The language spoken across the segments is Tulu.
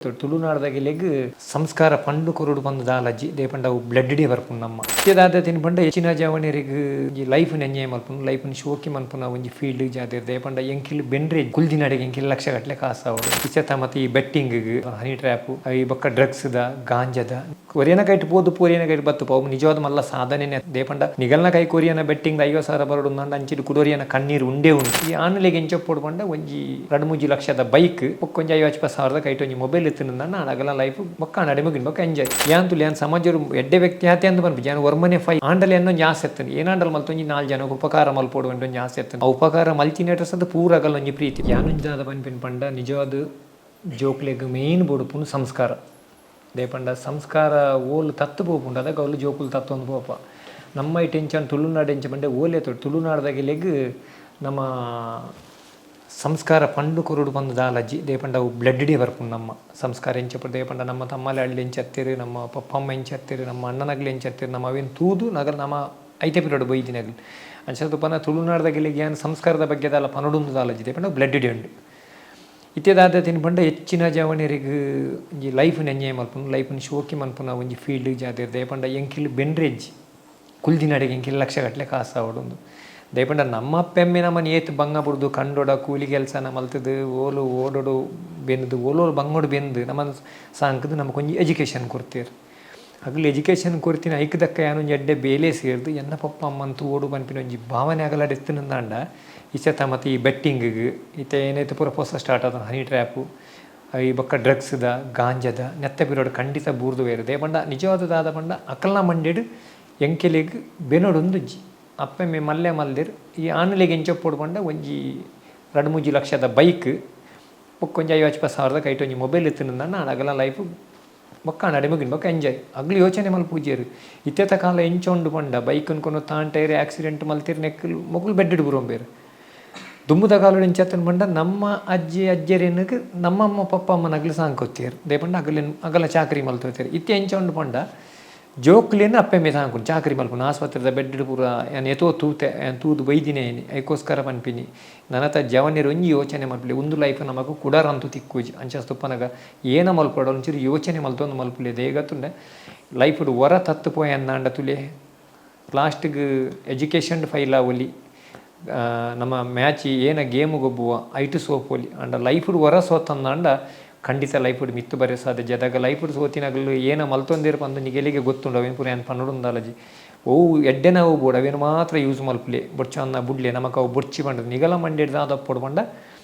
ತುಳುನಾಡ್ದಗಿಲೆಗ್ ಸಂಸ್ಕಾರ ಪಂಡು ಕೊರೊಡು ಪಂದ್ ದಾಲಜ್ಜಿ ದೇಪಂಡ ಅವು ಬ್ಲಡ್ ಡೇ ಬರ್ಪುಂಡು ನಮ್ಮ ಇತ್ತೆದಾದ ತಿನ್ ಪಂಡ ಹೆಚ್ಚಿನ ಜವನೆರೆಗ್ ಒಂಜಿ ಲೈಫ್ ನ್ ಎಂಜಾಯ್ ಮಲ್ಪುನು ಲೈಫ್ ನ್ ಶೋಕಿ ಮನ್ಪುನ ಒಂಜಿ ಫೀಲ್ಡ್ ಜಾದಿರ್ ದೇಪಂಡ ಎಂಕಿಲ್ ಬೆನ್ರೆ ಕುಲ್ದಿನಡೆಗ್ ಎಂಕಿಲ್ ಲಕ್ಷ ಗಟ್ಲೆ ಕಾಸ್ ಆವೊಡು ಇಚತ ಮತ ಈ ಬೆಟ್ಟಿಂಗ್ ಗ್ ಹನಿ ಟ್ರ್ಯಾಪ್ ಈ ಬೊಕ್ಕ ಡ್ರಗ್ಸ್ ದ ಗಾಂಜದ ಒರಿಯನ ಕೈಟ್ ಪೋದು ಪೋರಿಯನ ಕೈಟ್ ಬತ್ತ್ ಪೋ ಅವು ನಿಜವಾದ್ ಮಲ್ಲ ಸಾಧನೆನೆ ಅತ್ತ್ ದೇಪಂಡ ನಿಗಲ್ನ ಕೈಕ್ ಒರಿಯನ ಬೆಟ್ಟಿಂಗ್ ದ 50 ಸಾರ ಬರೊಡು ಅಂದಾಂಡ ಅಂಚಿಡ್ ಕುಡೊರಿಯನ ಕಣ್ಣೀರ್ ಉಂಡೇ ಉಂಡು. ಈ ಆನುಲೆಗ್ ಎಂಚ ಉಪ್ಪೊಡು ಪಂಡ ಒಂಜಿ ರಡ್ಡ್ ಮೂಜಿ ಲಕ್ಷದ ಬೈಕ್ ಬೊಕ್ಕ ಒಂಜಿ ಐವ ಇಪ್ಪ ಸಾವಿರದ ಕೈಟ್ ಒಂಜಿ ಮೊಬೈಲ್ ಇತ್ತ್ಂಡ ಆಂಡ ಅಗಲ್ನ ಲೈಫ್ ಬೊಕ್ಕ ಆಂಡ ಅಡೆ ಮುಗಿಂಡ್ ಬೊಕ್ಕ ಎಂಜಾಯ್. ಯಾನ್ ತೂಲೆ ಯಾನ್ ಸಮಾಜೊಡು ಎಡ್ಡೆ ವ್ಯಕ್ತಿ ಆತೆ ಅಂದ್ ಪನ್ಪುಜಿ ಯಾನ್ ಒರ್ಂಬನೆ ಫೈ ಆಂಡಲ ಎನ್ನೊಂಜಿ ಆಸೆ ಇತ್ತ್ಂಡ್ ಏನಾಂಡಲ ಮಲ್ತ್ ಒಂಜಿ ನಾಲ್ ಜನೊಗು ಉಪಕಾರ ಮಲ್ಪೊಡು ಪಂದ್ ಒಂಜಿ ಆಸೆ ಇತ್ತ್ಂಡ್ ಆ ಉಪಕಾರ ಮಲ್ತಿನೆಟ್ ಸದ್ ಪೂರ ಅಗಲ್ನ ಒಂಜಿ ಪ್ರೀತಿ. ಯಾನೊಂಜಿ ದಾದ ಪನ್ಪಿನಿ ಪಂಡ ನಿಜವಾದ್ ಜೋಕ್ಲೆಗ್ ಮೇನ್ ಬೋಡುಪ್ಪುನು ಸಂಸ್ಕಾರ. ದಾಯೆ ಪಂಡ ಸಂಸ್ಕಾರ ಓಲು ತತ್ತ್ ಪೋಪುಂಡು ಅದಗ ಅವ್ಲು ಜೋಕುಲು ತತ್ತೊಂದು ಪೋಪ. ನಮ್ಮ ಐಟ್ ಎಂಚ ತುಳುನಾಡ್ ಎಂಚ ಪಂಡ ಓಲೆ ತೋಡು ತುಳುನಾಡ್ದಗೆಲೆಗ್ ನಮ್ಮ ಸಂಸ್ಕಾರ ಪಂಡ್ ಕೊರೊಡು ಪಂದ್ ದಾಲಜ್ಜಿ ದಾಯೆ ಪಂಡ ಅವು ಬ್ಲಡ್ ಡೇ ಬರ್ಪುಂಡು ನಮ್ಮ ಸಂಸ್ಕಾರ ಎಂಚ ಪಂಡ ದಾಯೆ ಪಂಡ ನಮ್ಮ ತಮ್ಮಲೆ ಅಳ್ಳು ಎಂಚ ಇತ್ತೆರ್ ನಮ್ಮ ಪಪ್ಪ ಅಮ್ಮ ಎಂಚ ಇತ್ತೆರ್ ನಮ್ಮ ಅಣ್ಣನಗ್ಲು ಎಂಚ ಇತ್ತೆರ್ ನಮ ಅವೆನ್ ತೂದು ನಗಲ್ ನಮ ಐತೆ ಪಿರವುಡು ಬೈದಿನಗ್ಲು ಅಂಚಾದ್ ಪನ ತುಳುನಾಡ್ದಗೆಲೆಗ್ ಯಾನ್ ಸಂಸ್ಕಾರದ ಬಗ್ಗೆ ದಾಲ ಪನೊಡುಂದು ದಾಲಜ್ಜಿ ದಾಯೆ ಪಂಡ ಅವು ಬ್ಲಡ್ ಡೇ ಉಂಡು. ಇತ್ತೆ ದಾದ ತಿನ್ ಪಂಡ ಎಚ್ಚಿನ ಜವನೆರೆಗ್ ಒಂಜಿ ಲೈಫ್ ನ್ ಎಂಜಾಯ್ ಮಲ್ಪುನು ಲೈಫ್ ನ್ ಶೋಕಿ ಮನ್ಪುನ ಒಂಜಿ ಫೀಲ್ಡ್ ಜಾದಿರ್ ದಾಯೆ ಪಂಡ ಎಂಕಿಲ್ ಬೆನ್ರೆಜ್ಜಿ ಕುಲ್ದಿನಡೆಗ್ ಎಂಕಿಲ್ ಲಕ್ಷ ಗಟ್ಲೆ ಕಾಸ್ ಆವೊಡುಂದು ದಾಯೆ ಪಂಡ ನಮ್ಮ ಅಪ್ಪೆ ಅಮ್ಮೆ ನಮನ್ ಏತ್ ಬಂಗ ಬುಡ್ದು ಕಂಡೊಡ ಕೂಲಿ ಕೆಲಸನ ಮಲ್ತ್ದ್ ಓಲು ಓಡೊಡು ಬೆಂದ್ ಓಲೋಲು ಬಂಗೊಡು ಬೆಂದ್ ನಮನ್ ಸಾಂಕ್ದ್ ನಮಕೊಂಜಿ ಎಜುಕೇಶನ್ ಕೊರ್ತೆರ್ ಅಗ್ಲ್ ಎಜುಕೇಶನ್ ಕೊರ್ತಿನ ಐಕ್ ದಕ್ಕ ಯಾನ್ ಒಂಜಿ ಎಡ್ಡೆ ಬೇಲೆ ಸೇರ್ದ್ ಎನ್ನ ಪಪ್ಪ ಅಮ್ಮನ್ ತೂವೊಡು ಪನ್ಪಿನ ಒಂಜಿ ಭಾವನೆ ಅಗಲಡ್ ಇತ್ತ್ಂಡಂದಾಂಡ ಇಸತ ಮತ ಈ ಬೆಟ್ಟಿಂಗ್ಗ್ ಇತ್ತೆ ಏನೇತ್ ಪೂರ ಪೊಸ ಸ್ಟಾರ್ಟ್ ಆತುಂಡು ಹನಿ ಟ್ರ್ಯಾಪ್ ಈ ಬೊಕ್ಕ ಡ್ರಗ್ಸ್ದ ಗಾಂಜದ ನೆತ್ತ ಪಿರವುಡು ಖಂಡಿತ ಬೂರ್ದು ಪೋಯೆರ್ ದಾಯೆ ಪಂಡ ನಿಜವಾದ್ ದಾದ ಪಂಡ ಅಕಲ್ನ ಮಂಡೆಡ್ ಎಂಕೆಲೆಗ್ ಬೆನೊಡುಂದುಜ್ಜಿ ಅಪ್ಪೆಮ್ಮೆ ಮಲ್ಲೆ ಮಲ್ದೆರ್ ಈ ಆನುಲೆಗ್ ಎಂಚ ಉಪ್ಪೊಡು ಪಂಡ ಒಂಜಿ ರಡ್ಡ್ ಮೂಜಿ ಲಕ್ಷದ ಬೈಕ್ ಬೊಕ್ಕ ಒಂಜಿ ಐವ ಇಪ್ಪ ಸಾವಿರದ ಕೈಟ್ ಒಂಜಿ ಮೊಬೈಲ್ ಇತ್ತ್ಂಡಂದಾಂಡ ಅಗಲ್ನ ಲೈಫ್ ಬೊಕ್ಕ ಆಂಡ್ ಅಡೆ ಮುಗಿಂಡ್ ಬೊಕ್ಕ ಎಂಜಾಯ್ ಅಗ್ಲ್ ಯೋಚನೆ ಮಲ್ಪುಜೆರ್ ಇತ್ತೆತ ಕಾಲ ಎಂಚ ಉಂಡು ಪಂಡ ಬೈಕ್ ನ್ ಕೊನೊದು ತಾಂಟೆರ್ ಆಕ್ಸಿಡೆಂಟ್ ಮಲ್ತೆರ್ ನೆಕ್ಕ್ ಮೊಕುಲು ಬೆಡ್ ಡ್ ಬುರೊಂಬೆರ್ ದುಂಬುದ ಕಾಲೊಡು ಎಂಚ ಇತ್ತ್ಂಡ್ ಪಂಡ ನಮ್ಮ ಅಜ್ಜಿ ಅಜ್ಜೆರೆನಗ್ ನಮ್ಮ ಅಮ್ಮ ಪಪ್ಪ ಅಮ್ಮನಗ್ಲ್ ಸಾಂಕೊತ್ತೆರ್ ದಾಯೆ ಪಂಡ ಅಗಲೆನ್ ಅಗಲ್ನ ಚಾಕ್ರಿ ಮಲ್ತೊತೆರ್ ಇತ್ತೆ ಎಂಚ ಉಂಡು ಪಂಡ ಜೋಕ್ಲೆನ್ ಅಪ್ಪೆಮ್ಮೆ ಸಾಂಕುನು ಚಾಕ್ರಿ ಮಲ್ಪುನು ಆಸ್ಪತ್ರೆದ ಬೆಡ್ ಡ್ ಪೂರ ಯಾನ್ ಏತೋ ತೂತೆ ಯಾನ್ ತೂದು ಬೈದಿನೇ ಐಕೋಸ್ಕರ ಪನ್ಪಿನಿ ನನತ ಜವನೆರ್ ಒಂಜಿ ಯೋಚನೆ ಮಲ್ಪುಲೆ ಉಂದು ಲೈಫ್ ನಮಕ್ ಕುಡಾರಂತೂ ತಿಕ್ಕುಜಿ ಅಂಚ ತುಪ್ಪನಗ ಏನ ಮಲ್ಪೊಡ ಒಂಚೂರು ಯೋಚನೆ ಮಲ್ತೊಂದು ಮಲ್ಪುಲೆ ದೇಗತುಂಡ ಲೈಫ್ ಡ್ ಒರ ತತ್ತ್ ಪೋಯಂದಾಂಡ ತೂಲೆ ಲಾಸ್ಟ್ ಗ್ ಎಜುಕೇಶನ್ ಡ್ ಫೈಲ್ ಆವೊಲಿ ನಮ ಮ್ಯಾಚ್ ಏನ ಗೇಮ್ ಗೊಬ್ಬುವ ಐಟ್ ಸೋಪೊಲಿ ಆಂಡ ಲೈಫ್ ಡ್ ಒರ ಸೋತಂದಾಂಡ ಖಂಡಿತ ಲೈಫ್ ಡ್ ಮಿತ್ತ್ ಬರೆ ಸಾಧ್ಯ ಇಜ್ಜಿ ಅದಗ ಲೈಫ್ ಡ್ ಸೋತಿನಗಲ್ ಏನ ಮಲ್ತೊಂದೆರ್ ಪಂದ್ ನಿಗೆಲೆಗೆ ಗೊತ್ತುಂಡು ಅವೆನ್ ಪೂರ ಯಾನ್ ಪನೊಡುಂದಾಲಜಿ ಒವು ಎಡ್ಡೆನ ಅವು ಬೋಡು ಅವೆನ್ ಮಾತ್ರ ಯೂಸ್ ಮಲ್ಪುಲೆ ಬೊಡ್ಚಾಂದ್ನ ಬುಡ್ಲೆ ನಮಕ್ ಅವು ಬೊಡ್ಚಿ ಪಂಡ್ದ್ ನಿಗಲ ಮಂಡೆಡ್ ದಾದ ಉಪ್ಪೊಡು ಪಂಡ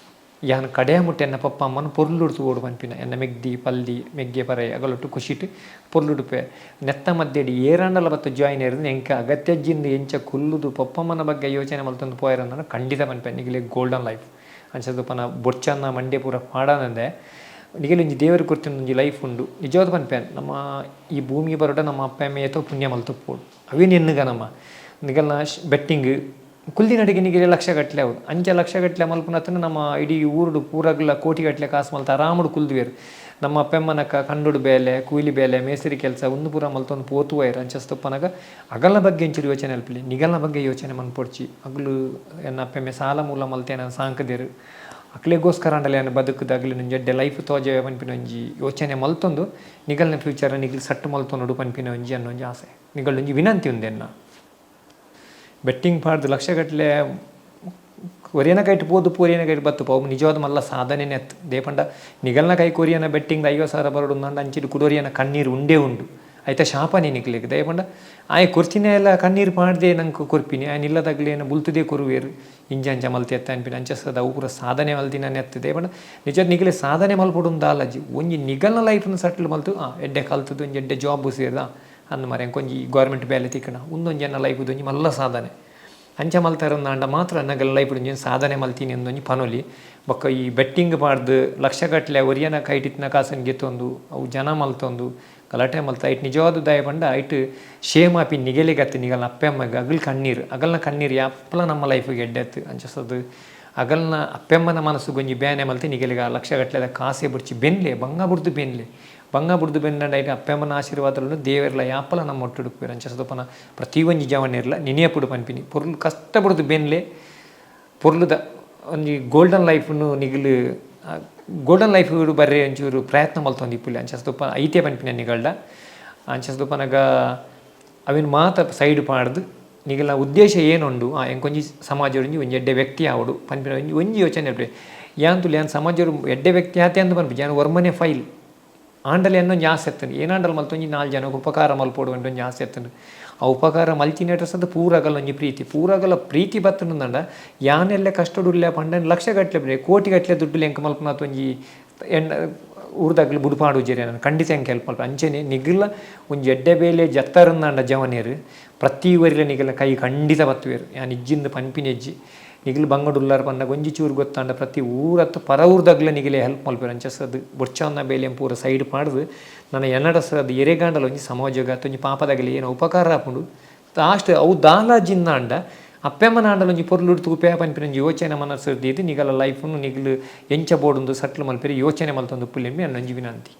ಯಾನ್ ಕಡೆಯ ಮುಟ್ಟ ಎನ್ನ ಪಪ್ಪ ಅಮ್ಮನ್ ಪೊರ್ಲುಡು ತೂವೊಡು ಪನ್ಪಿನ ಎನ್ನ ಮೆಗ್ದಿ ಪಲ್ದಿ ಮೆಗ್ಯೆ ಪರಯೆ ಅಗಲೊಟ್ಟು ಖುಷಿಟ್ ಪೊರ್ಲುಡುಪ್ಪೆ ನೆತ್ತ ಮಧ್ಯೆಡ್ ಏರಾಂಡಲ ಬತ್ತ್ ಜಾಯಿನ್ ಆಯೆರ್ ಎಂಕ್ ಅಗತ್ಯ ಇಜ್ಜಿಂದ್ ಎಂಚ ಕುಲ್ಲುದು ಪಪ್ಪಮ್ಮನ ಬಗ್ಗೆ ಯೋಚನೆ ಮಲ್ತೊಂದು ಪೋಯೆರಂದಾಂಡ ಖಂಡಿತ ಪನ್ಪೆ ನಿಗಲೆಗ್ ಗೋಲ್ಡನ್ ಲೈಫ್ ಅಂಚಾದ್ ಪನ ಬೊಡ್ಚಾಂದ್ನ ಮಂಡೆ ಪೂರ ಪಾಡಾನಂದೆ ನಿಗಲೆ ಒಂಜಿ ದೇವೆರ್ ಕೊರ್ತಿನ ಒಂಜಿ ಲೈಫ್ ಉಂಡು ನಿಜವಾದ್ ಪನ್ಪೆ ನಮ್ಮ ಈ ಭೂಮಿಗ್ ಬರೊಡ ನಮ್ಮ ಅಪ್ಪೆ ಅಮ್ಮೆ ಏತೋ ಪುಣ್ಯ ಮಲ್ತುಪ್ಪೊಡು ಅವೆನ್ ಎನ್ನುಗ ನಮ ನಿಗಲ್ನ ಬೆಟ್ಟಿಂಗ್ ಕುಲ್ದಿನಡೆಗೆ ನಿಗಲೆ ಲಕ್ಷ ಗಟ್ಲೆ ಆವು ಅಂಚ ಲಕ್ಷ ಗಟ್ಲೆ ಮಲ್ಪುನತನ ನಮ್ಮ ಇಡೀ ಊರುಡು ಪೂರಗ್ಲ ಕೋಟಿ ಗಟ್ಲೆ ಕಾಸ್ ಮಲ್ತ್ ಆರಾಮಡ್ ಕುಲ್ದುವೆರ್ ನಮ್ಮ ಅಪ್ಪೆಮ್ಮನಕ್ಕ ಕಂಡೊಡು ಬೇಲೆ ಕೂಲಿ ಬೇಲೆ ಮೇಸ್ತ್ರಿ ಕೆಲಸ ಉಂದು ಪೂರ ಮಲ್ತೊಂದು ಪೋತುವೈರ್ ಅಂಚ ತುಪ್ಪನಗ ಅಗಲ್ನ ಬಗ್ಗೆ ಒಂಚೂರು ಯೋಚನೆ ಮಲ್ಪುಲೆ ನಿಗಲ್ನ ಬಗ್ಗೆ ಯೋಚನೆ ಮನ್ಪೊಡ್ಚಿ ಅಗುಲು ಎನ್ನ ಅಪ್ಪೆಮ್ಮೆ ಸಾಲ ಮೂಲ ಮಲ್ತ್ ಎನನ್ ಸಾಂಕ್ದೆರ್ ಅಕ್ಲೆಗೋಸ್ಕರ ಆಂಡಲ ಯಾನ್ ಬದುಕುದು ಅಗ್ಲೆನ ಒಂಜಿ ಎಡ್ಡೆ ಲೈಫ್ ತೋಜಾವೆ ಪನ್ಪಿನ ಒಂಜಿ ಯೋಚನೆ ಮಲ್ತೊಂದು ನಿಗಲ್ನ ಫ್ಯೂಚರ್ ನಿಗ್ಲ್ ಸೆಟ್ ಮಲ್ತೊನೊಡು ಪನ್ಪಿನ ಒಂಜಿ ಎನ್ನ ಒಂಜಿ ಆಸೆ ನಿಗಲ್ಡ ಒಂಜಿ ವಿನಂತಿ ಉಂದು ಎನ್ನ. ಬೆಟ್ಟಿಂಗ್ ಪಾಡ್ದ್ ಲಕ್ಷ ಗಟ್ಲೆ ಒರಿಯನ ಕೈಟ್ ಪೋದು ಪೋರಿಯನ ಕೈಟ್ ಬತ್ತ್ ಅವು ನಿಜವಾದ್ ಮಲ್ಲ ಸಾಧನೆನೇ ಅತ್ತ್ ದಾಯೆ ಪಂಡ ನಿಗಲ್ನ ಕೈಕ್ ಒರಿಯನ ಬೆಟ್ಟಿಂಗ್ದ 50 ಸಾರ ಬರೊಡುಂದಾಂಡ ಅಂಚಿಡ್ ಕುಡೊರಿಯನ ಕಣ್ಣೀರ್ ಉಂಡೇ ಉಂಡು ಐತ ಶಾಪನೇ ನಿಕ್ಲೆಗ್ ದಾಯೆ ಪಂಡ ಆಯೆ ಕೊರ್ತಿನಾಯೆಲ ಕಣ್ಣೀರ್ ಪಾಡ್ದೇ ನಂಕ್ ಕೊರ್ಪಿನಿ ಆಯನ ಇಲ್ಲದಗ್ಲೇನ ಬುಲ್ತುದೇ ಕೊರುವೆರ್ ಇಂಚ ಅಂಚ ಮಲ್ತೆತ್ತ ಅನ್ಪಿನ ಅಂಚ ಸದ ಅವು ಪೂರ ಸಾಧನೆ ಮಲ್ತಿನನೇ ಅತ್ತ್ ದಾಯೆ ಪಂಡ ನಿಜ ನಿಕ್ಲೆ ಸಾಧನೆ ಮಲ್ಪೊಡುಂದು ದಾಲಜಿ ಒಂಜಿ ನಿಗಲ್ನ ಲೈಫ್ನ್ ಸೆಟ್ಲ್ ಮಲ್ತ್ ಆ ಎಡ್ಡೆ ಕಲ್ತ್ದ್ ಒಂಜಿ ಎಡ್ಡೆ ಜಾಬ್ ಸೇರ್ದ ಅಂದ್ ಮಾರ್ರೆ ಎಂಕೊಂಜಿ ಗೋರ್ಮೆಂಟ್ ಬೇಲೆ ತಿಕ್ಕುಂಡ ಉಂದೊಂಜಿ ಎನ್ನ ಲೈಫ್ದ ಒಂಜಿ ಮಲ್ಲ ಸಾಧನೆ ಅಂಚ ಮಲ್ತರಂದಾಂಡ ಮಾತ್ರ ನಗಲ್ ಲೈಫ್ಡ್ ಒಂಜಿ ಸಾಧನೆ ಮಲ್ತಿನಿ ಅಂದ್ ಒಂಜಿ ಪನೊಲಿ ಬೊಕ್ಕ ಈ ಬೆಟ್ಟಿಂಗ್ ಪಾಡ್ದ್ ಲಕ್ಷಗಟ್ಲೆ ಒರಿಯನ ಕೈಟ್ ಇತ್ತಿನ ಕಾಸ್ನ್ ಗೆತೊಂದು ಅವು ಜನ ಮಲ್ತೊಂದು ಗಲಾಟೆ ಮಲ್ತ್ ಐಟ್ ನಿಜವಾದ್ ದಾಯೆ ಪಂಡ ಐಟ್ ಶೇಮ್ ಆಪಿ ನಿಗೆಲೆಗ್ ಅತ್ತ್ ನಿಗಲ್ನ ಅಪ್ಪೆ ಅಮ್ಮಗ್ ಅಗಲ್ ಕಣ್ಣೀರ್ ಅಗಲ್ನ ಕಣ್ಣೀರ್ ಯಾಪಲ ನಮ್ಮ ಲೈಫ್ಗ್ ಎಡ್ಡೆ ಅತ್ತ್ ಅಂಚ ಅಗಲ್ನ ಅಪ್ಪೆಮ್ಮನ ಮನಸ್ಸುಗ್ ಒಂಜಿ ಬೇನೆ ಮಲ್ತ್ ನಿಗೆಲೆಗ್ ಆ ಲಕ್ಷಗಟ್ಲೆದ ಕಾಸೇ ಬೊಡ್ಚಿ ಬೆನ್ಲೆ ಬಂಗ ಬುಡ್ದು ಬೆನ್ಲೆ ಬಂಗ ಬುಡ್ದು ಬೆನ್ನಂಡ ಐಟ್ ಅಪ್ಪೆಮ್ಮನ ಆಶೀರ್ವಾದಲ ಉಂಡು ದೇವೆರ್ಲ ಯಾಪಲ ನಮ್ಮ ಒಟ್ಟುಡು ಉಪ್ಪುವೆರ್ ಅಂಚ ಸದಪನ ಪ್ರತಿ ಒಂಜಿ ಜವನೆರ್ಲ ನಿನೆಯಪುಡು ಪನ್ಪಿನಿ ಪೊರ್ಲು ಕಷ್ಟ ಬುಡ್ದು ಬೆನ್ಲೆ ಪೊರ್ಲುದ ಒಂಜಿ ಗೋಲ್ಡನ್ ಲೈಫ್ ನು ನಿಗುಲು. ಗೋಲ್ಡನ್ ಲೈಫ್ ಬರ್ರೆ ಒಂಚೂರು ಪ್ರಯತ್ನ ಮಲ್ತೊಂದು ಇಪ್ಪುಲೆ. ಅಂಚ ತುಪ್ಪ ಐತೆ ಪನ್ಪಿನ ನಿಗಲ್ಡ. ಅಂಚ ತುಪ್ಪನಗ ಅವೆನ್ ಮಾತ ಸೈಡ್ ಪಾಡ್ದು ನಿಗಲ ಉದ್ದೇಶ ಏನುಂಡು, ಆ ಎಂಕೊಂಜಿ ಸಮಾಜ ಒಂಜಿ ಒಂಜಿ ಎಡ್ಡೆ ವ್ಯಕ್ತಿ ಆವೊಡು ಪನ್ಪಿನ ಒಂಜಿ ಒಂಜಿ ಯೋಚನೆ ಇಪ್ಪುಲೆ. ಯಾನ್ ತುಲೆ ಯಾನ್ ಸಮಾಜ ಎಡ್ಡೆ ವ್ಯಕ್ತಿ ಆತೆ ಅಂದ್ ಪನ್ಪುಜಿ, ಯಾನ್ ಒರ್ಮನೆ ಫೈಲ್ ಆಂಡಲ ಎನ್ನೊಂಜಿ ಆಸೆ ಇತ್ತುಂಡು, ಏನಾಂಡಲ ಮಲ್ತೊಂಜಿ ನಾಲ್ ಜನಕ್ಕೆ ಉಪಕಾರ ಮಲ್ಪೊಡು ಅಂತ ಒಂಜಿ ಆಸೆ ಇತ್ತುಂಡು. ಆ ಉಪಕಾರ ಮಲ್ತಿನೇಟ ಸದ ಪೂರಗಲ ಒಂಜಿ ಪ್ರೀತಿ, ಪೂರಗಲ ಪ್ರೀತಿ ಬತ್ತುಂಡಂಡ ಯಾನೆಲ್ಲ ಕಷ್ಟಡುಲ್ಲ ಪಂಡ ಲಕ್ಷ ಗಟ್ಟಲೆ ಕೋಟಿ ಗಟ್ಟಲೆ ದುಡ್ಡು ಎಂಕ ಮಲ್ಪುನಾತ್ ಒಂಜಿ ಎಣ್ಣ ಊರ್ದಾಗಲಿ ಬುಡುಪಾಡುಜೆರ್ ನಾನು ಖಂಡಿತ ಎಂಕ್ ಹೆಲ್ಪ್ ಮಲ್ಪ. ಅಂಚೆನೆ ನಿಗಲ ಒಂಜಿ ಎಡ್ಡೆ ಬೇಲೆ ಜತ್ತರಂದಾಂಡ ಜವನೆರ್ ಪ್ರತಿ ಒರಿಲ ನಿಗಲ ಕೈ ಖಂಡಿತ ಬತ್ತುವೆರ್. ಯಾನ್ ಇಜ್ಜಿಂದ್ ಪನ್ಪಿನೆಜ್ಜಿ, ನಿಗಲು ಬಂಗಡುಲ್ಲಾರ್ ಪನ್ನಗ ಒಂಜಿ ಚೂರು ಗೊತ್ತಾಂಡ ಪ್ರತಿ ಊರತ್ತು ಪರ ಊರ್ದಾಗ್ಲ ನಿಗಲೆ ಹೆಲ್ಪ್ ಮಲ್ಪೆರ್. ಅಂಚ ಸದ್ ಬೊಡ್ಚಾಂದ ಬೇಲೆ ಪೂರ ಸೈಡ್ ಪಾಡ್ದು ನನ ಎನ್ನಡ ಸದ್ ಎರೆಗಾಂಡಲ ಒಂಜಿ ಸಮಾಜಗ್ ಅತ್ ಒಂಜಿ ಪಾಪದಾಗಲಿ ಏನೋ ಉಪಕಾರ ಆಪುಂಡು ಲಾಸ್ಟ್ ಅವು ದಾಲ ಜಿನ್ನಾಂಡ ಅಪ್ಪೆಮ್ಮನಾಂಡಲ ಒಂಜಿ ಪೊರ್ಲುಡು ತೂಪೆ ಪನ್ಪಿನ ಒಂಜಿ ಯೋಚನೆ ಮನಸ್ಸು ದೀದ್ ನಿಗಲ ಲೈಫ್ನು ನಿಗಲು ಎಂಚ ಬೋಡುಂದು ಸಟ್ಲ್ ಮಲ್ಪೆರೆ ಯೋಚನೆ ಮಲ್ತೊಂದು ಉಪ್ಪುಲೆಂಬಿ ಎನ್ನೊಂಜಿ ವಿನಂತಿ.